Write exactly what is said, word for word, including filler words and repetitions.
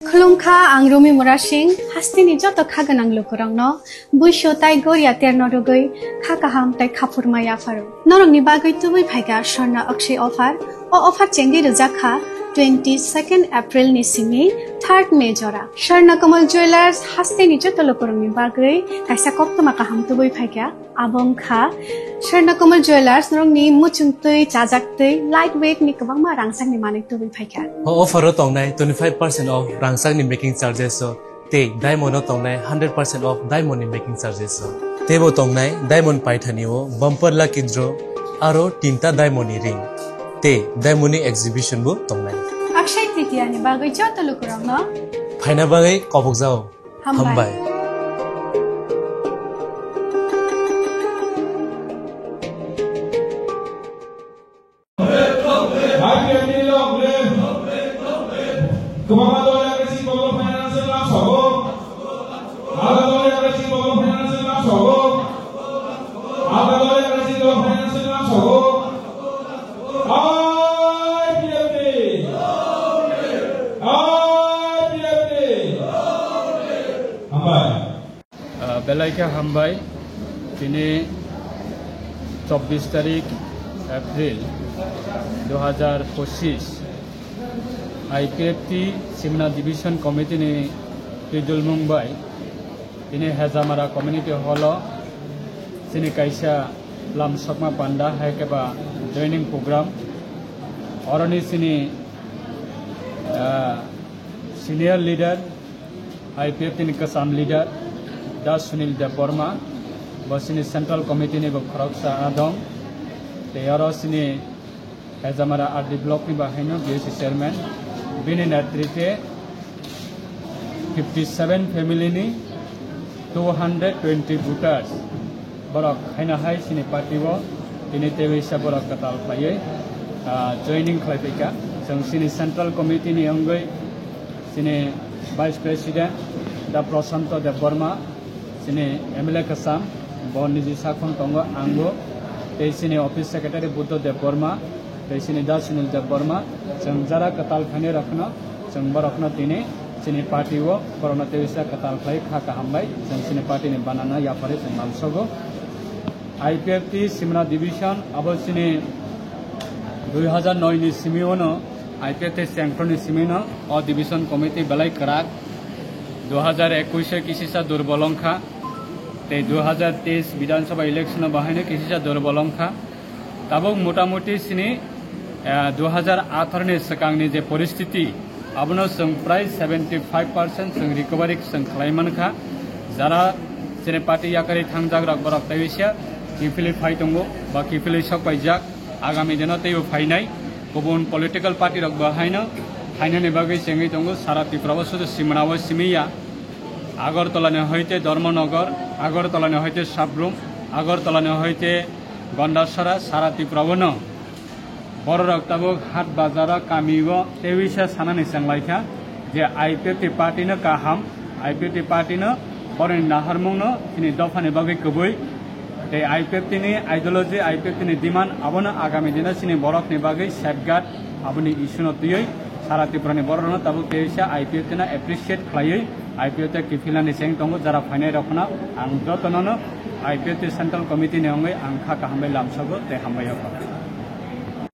Khulumkha, ang Rumi Murasing, hasteni joto kha gwnang lukurokno buiso tai goria terno rwgwi kha kaham tai khaphurma yapharo. Norokni bagwi tubui phaikha Swarna Akshay offer. O offer chengwi rwjak kha twenty second April ni simi third May jora. Swarna Kamal Jewellers hasteni joto lukurokni bagwi kaisa koktwma kaham tubui phaikha. Abo wngkha Swarna Kamal Jewellers, norokni muchung twi, chajak twi, light weight ni kwbangma rangchakni manwi tubui phaikha. O offer o tongnai twenty five percent off rangchakni making charges o tei diamond o tongnai hundred percent off diamond ni making charges o. Teibo tongnai diamond paithani o bumper lucky draw aro tinta diamond ni ring tei diamond ni exhibition bo tongnai. Akshay Tritiya ni bagwi joto lukurokno phaina bagwi kobokjao. Hambai. Hambai. I P F T! I P F T! Hambai. Ah, belai khe hambai. Tini chobbish tarik April dui hajar pochis, I P F T Simna Division Committee ni twijlmung bai tini Hejamara Community Hall o chini kaisa lam sokma panda hai khe ba joining program, oroni chini, ah, senior leader, I P F T ni kwcham leader Da Sunil Debbarma, bo chini Central Committee ni bo khoroksa adong, tei oro chini Hejamara R D block ni bo haino B S C chairman, bini netritwe fifty seven family ni two hundred twenty voters, borok haino hai chini party o tini tei waisa borok kwtal khlaiwi, ah, joining khlai phaikha. Chwng chini Central Committee ni wngwi chini Vice President Da Prashanto Debbarma, chini M L A kwcham, bo niji sakhon tongo, angbo, tei chini Office Secretary Buddha Debbarma, tei chini Da Sunil Debbarma, chwng jara kwtal khainai rokno, chwng borokno tini chini party o borokno tei waisa kwtal khlai kha kaham bai, chwng chini party ni banana yapharwi chwng lamsogo. I P F T Simna Division, abo chini dui hajar noi ni simi ono, I P F T Central ni simi no, o Division Committee belai kwrak, dui hajar ekwis o kisisa durbol wngkha, tei dui hajar teis Bidhan Sabha election o bahaino kisisa durbol wngkha. Tabuk motamuti chini, eh, dui hajar atharo ni swkangni je poristiti, abono chwng prai seventy five percent chwng recovery chwng khlai mankha. Jara chini party yakarwi thangjak rok borok tei waisa kiphilwi phai tongo ba kiphilwi sok paijak, agami dino teibo phainai. Kubun political party rok bo haino phainani bagwi chengwi tongo, sara Tripura o sudu Simna o simi ya. Agartala ni hoite Dharmanagar, Agartala ni hoite Sabrum, Agartala ni hoite Gandasara, sara Tripura o no. Bororok tabuk hat bazar o, kami o tei waisa sanani chwng laikha je I P F T party no kaham, I P F T party no boroni naharmung no chini dopha ni bagwi kwbwi. Tei I P F T ni ideology, I P F T ni demand abono agami dino chini borok ni bagwi safeguard, aboni issue no twiwi sara Tripura ni borok rokno tabuk tei waisa I P F T no appreciate khlaiwi I P F T kiphilnani cheng tongo. Jara phainai rok no ang joto no no I P F T Central Committee ni wngwi ang kha kaham bai lamsogo tei hambai o.